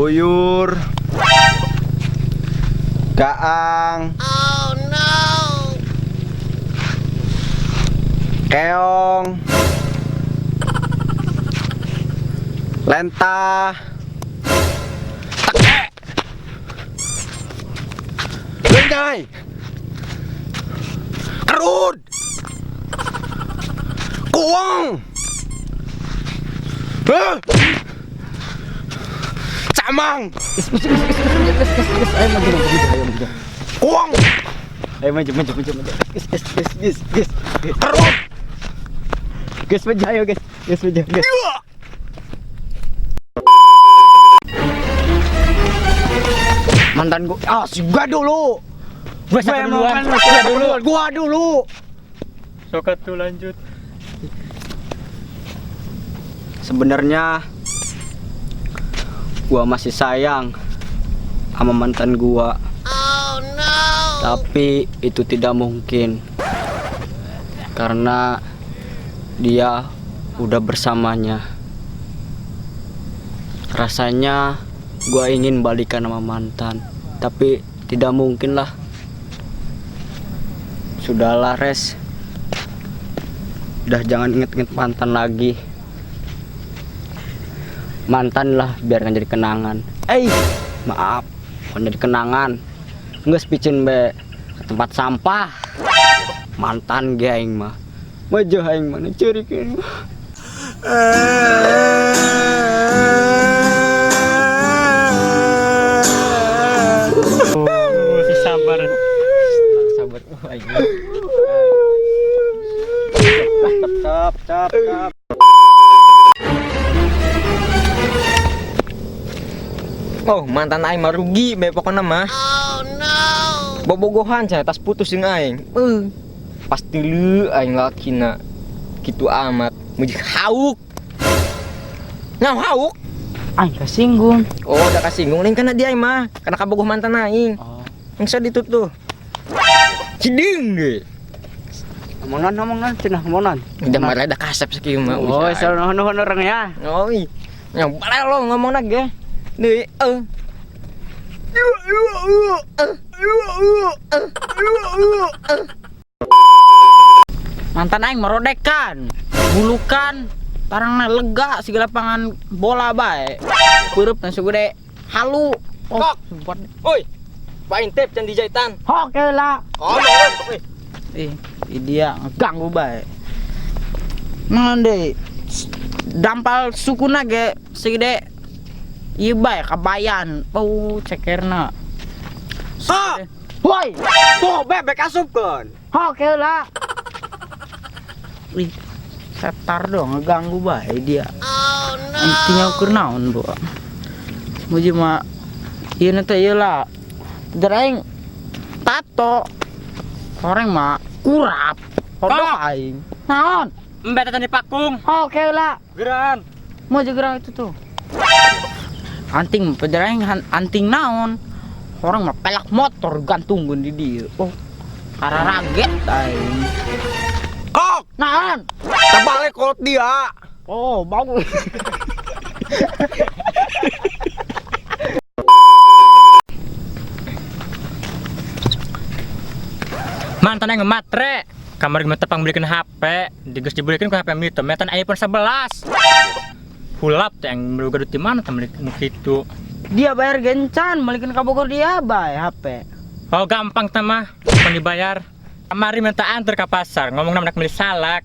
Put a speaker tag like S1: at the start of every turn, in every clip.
S1: Buyur. Gaang.
S2: Oh no!
S1: Keong. Lenta. Teke. Lenyai. Kerud. Kuang. Hah? Camang.
S3: Ayo maju, maju, ayo maju.
S1: Kuang.
S3: Ayo maju, maju, maju, maju. Ges, ges, ges, ges, ges.
S1: Kerud.
S3: Ges maju, ayo ges. Ges maju, ges.
S1: Iya.
S3: Mantan gua, ah, si gua dulu.
S4: Gua siapa duluan?
S3: Gua dulu. Gua dulu.
S4: Sokat tuh lanjut.
S3: Sebenarnya gua masih sayang sama mantan gua.
S2: Oh no!
S3: Tapi itu tidak mungkin. Karena dia udah bersamanya. Rasanya gua ingin balikan sama mantan, tapi tidak mungkin lah. Sudahlah, Res. Udah jangan inget-inget mantan lagi. Mantan lah biarkan jadi kenangan. Maaf, bukan jadi kenangan. Nggak picin be ke tempat sampah. Mantan ge aing mah. Wajah aing mana ceurik ini.
S4: Oh, si sabar.
S3: Sabar. Oh, aing. Tap tap tap.
S5: Oh, mantan aing mah rugi be pokona mah.
S2: Oh no!
S5: Bobogohan cenah tas putus jeung aing. Pasti lu aing lakina. Kitu amat. Muji hauk. Nah, hauk.
S6: Aing kasinggung.
S5: Oh, udah kasinggung lain kana dia aing mah. Kana kabogoh mantan aing.
S6: Oh.
S5: Yang sedih tuh tuh. Cideung deh.
S3: Omongan omongan cenah omongan.
S5: Udah marah dah kasep sakieu mah.
S3: Oh, selalu nuhun orang ya.
S5: Oh, ih. Yang balai lo ngomong lagi. Nih, eh.
S6: Mantan aing merodekan, bulukan, tarangna lega segala lapangan bola bae. Peureub na segede halu. Oh,
S5: Kok.
S6: sempat.
S5: Oi. Pak intip can dijaitan.
S6: Oke lah.
S5: Oh, oi.
S6: Ih, dia ganggu bae. Naon deui? Dampal sukuna ge segede ieu bae kabayan. Oh, cekerna.
S3: Ah!
S6: Woi,
S3: Tuh bebek asupkeun.
S6: oke lah. Ih, setar dong ngeganggu bae dia.
S2: Oh no!
S6: Intinya ukur naon, Bu. Muji mah ieu teh ieu lah. Aing tato. Orang mah kurap. Kodok aing. Naon?
S4: Embe tadi pakung.
S6: Oke lah.
S4: Geran.
S6: Mau juga itu tuh. Anting pejar aing anting naon? Orang mah pelak motor gantung di dia. Oh, kararaget aing.
S1: Kok.
S6: Naon?
S1: Terbalik kolot dia.
S6: Oh, bau.
S4: Mantan aing matre. Kamar gue tepang belikan HP, digeus dibelikan ku HP mito, metan iPhone 11. Hulap teh yang baru gadut di mana teh beli nu kitu.
S6: Dia bayar gencan, balikin ka Bogor dia bay HP.
S4: Oh gampang teh mah, bukan dibayar. Kamari minta antar ke pasar, ngomong nak beli salak.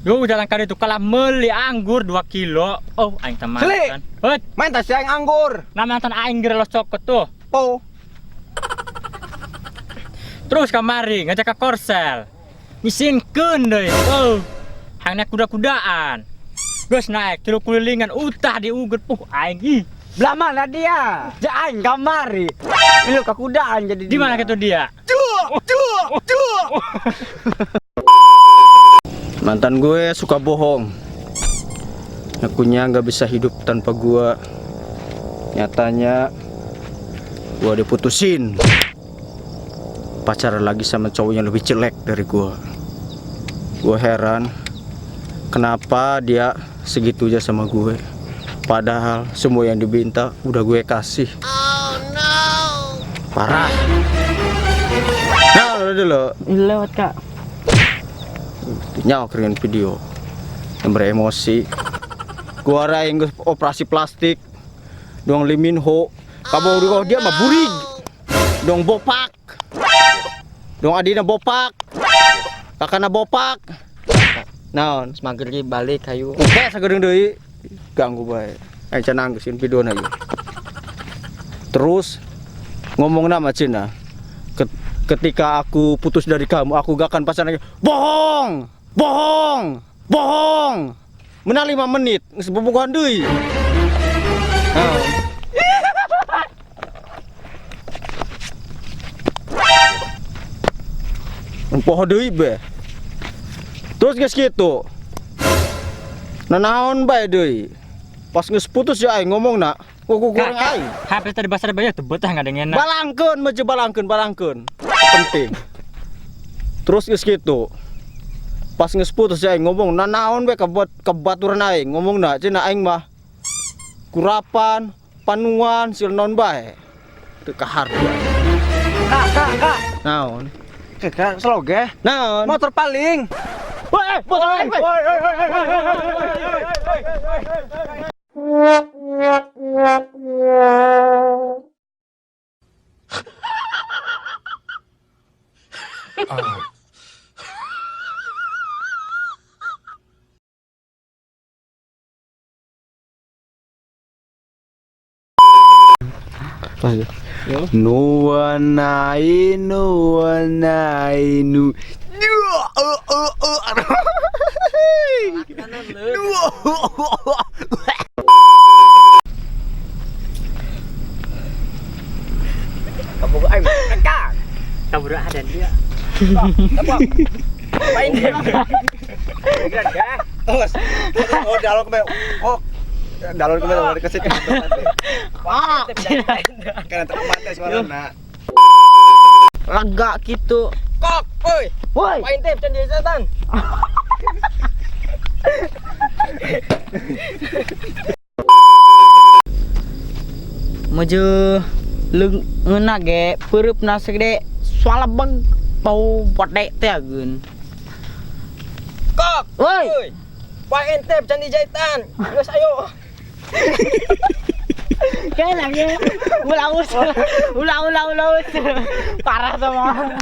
S4: Yo jalan kali itu kalah beli anggur 2 kilo. Oh aing teh mantan. Hut,
S1: Main tas aing anggur.
S4: nah mantan aing geura los cokot tuh.
S1: Po.
S4: Terus kamari ngajak ke Korsel. Ngisinkeun deui. Oh. Hang naik kuda-kudaan. Geus naik tilu kulilingan utah diuget puh aing ih.
S3: Belah mana dia? Ja aing kamari. Lu kekudaan jadi
S4: Di mana gitu dia?
S3: Mantan gue suka bohong. Ngakunya nggak bisa hidup tanpa gua. Nyatanya gua diputusin. Pacaran lagi sama cowok yang lebih jelek dari gua. Gua heran kenapa dia segitunya sama gue.
S1: Padahal semua yang diminta udah gue kasih.
S2: Oh no!
S1: Parah. Nah, udah dulu.
S6: Lewat kak.
S1: Nyawa keringan video. Yang beremosi. Gua raing geus operasi plastik. Dong Liminho. Kamu oh, dia mah burig. Dong bopak. Dong adina bopak. Kakana bopak. Naon?
S5: Mager ge balik hayu.
S1: Oke, sagedeung deui. Ganggu bae. Eh cenah geus video na ieu. Terus ngomong nama Cina. Ketika aku putus dari kamu, aku gak akan pacaran lagi. Bohong! Bohong! Bohong! Menang 5 menit, geus bobogohan deui. Nah. Poho deui be. Terus geus kitu. Nanaon bae deui. Pas geus putus ya aing ngomongna, kuku goreng aing.
S4: HP tadi basah bayar tuh betah ngadengeuna.
S1: Balangkeun mah balangkeun balangkeun. Penting. Terus geus kitu. Pas geus putus ya aing ngomong nanaon we ka baturan aing ngomongna cenah aing mah kurapan, panuan, sil naon bae. Teu kaharti.
S3: Kak, kak, kak.
S1: Naon?
S3: Kak, sloge.
S1: Naon?
S3: Motor paling.
S1: Woi, motor paling. Woi, woi, woi, woi, woi. Nuwanai nuwanai nu.
S3: Kamu aing kak.
S4: Kabur ada dia.
S3: Main deh.
S1: Terus. Oh, dalon ke oh. Dalon ke ke situ.
S6: Ah,
S1: Karena termate suarana.
S6: lega gitu.
S5: Kok, woi.
S6: Woi.
S5: Main tip can jadi setan.
S6: Meuje leung ngeuna ge peureupna segede sualebeg bau bodek teh ageun.
S5: Kok,
S6: Woi.
S5: Main tip can jahitan. Geus ayo.
S6: Kayak lagi ulang ulang ulang ulang parah sama.